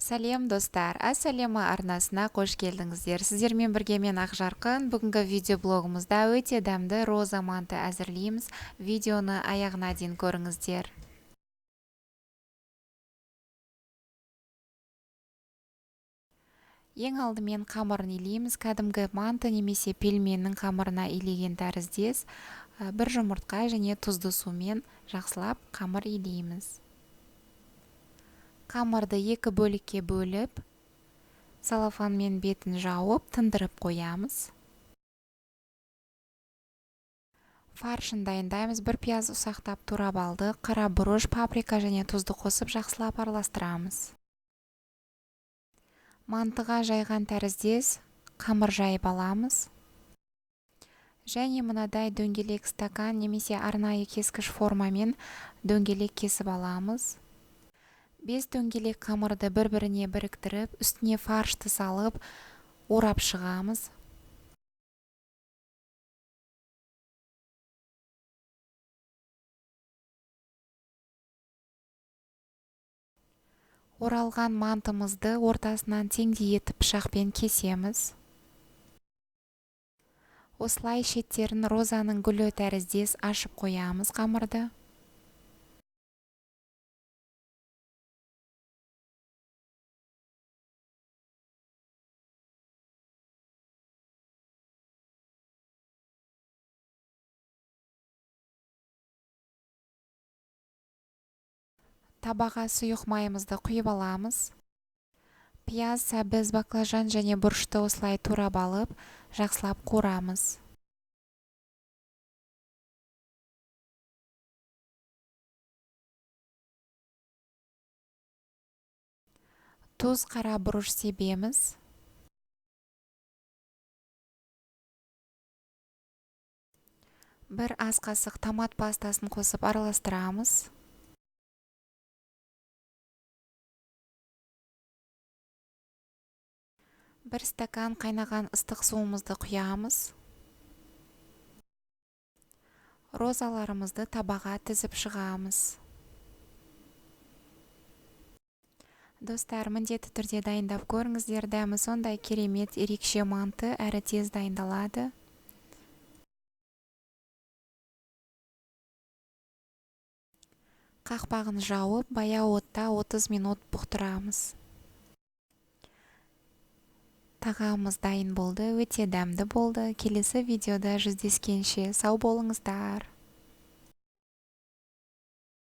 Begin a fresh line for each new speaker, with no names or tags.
Сәлем, достар! Әсәлема арнасына қош келдіңіздер. Сіздермен бірге мен, Ақжарқын. Бүгінгі видеоблогымызда өте дәмді роза манты әзірлейміз. Видеоны аяғына дейін көріңіздер. Ең алдымен қамырын илейміз. Кәдімгі манты немесе пельменнің қамырына илеген тәріздес бір жұмыртқа және тұзды сумен жақсылап қамыр илейміз. Қамырды екі бөлікке бөліп, целлофанмен бетін жауып, тындырып қоямыз. Фаршын дайындаймыз. Бір пияз ұсақтап турап алдық. Қара бұрыш, паприка және тұзды қосып, жақсылап араластырамыз. Мантыға жайған тәріздес қамыр жайып аламыз. Және мынадай дөңгелек стакан немесе арнайы кескіш формамен дөңгелек кесіп аламыз. 5 дөңгелек қамырды бір-біріне біріктіріп, үстіне фаршты салып, орап шығамыз. Оралған мантымызды ортасынан теңдей етіп пышақпен кесеміз. Осылай шеттерін розаның гүлі тәріздес ашып қоямыз қамырды. Табаға сұйық майымызды құйып аламыз. Пияз, сәбіз, баклажан және бұрышты осылай турап алып, жақсылап қуырамыз. Тұз, қара бұрыш себеміз. Бір ас қасық томат пастасын қосып араластырамыз. Бір стакан қайнаған ыстық суымызды құямыз. Розаларымызды табаға тізіп шығамыз. Достар, міндетті түрде дайындап көріңіздер. Дәмі сондай керемет, ерекше манты, әрі тез дайындалады. Қақпағын жауып, баяу отта 30 минут бұқтырамыз. Тағамымыз дайын болды, өте дәмді болды. Келесі видеода жүздескенше сау болыңыздар.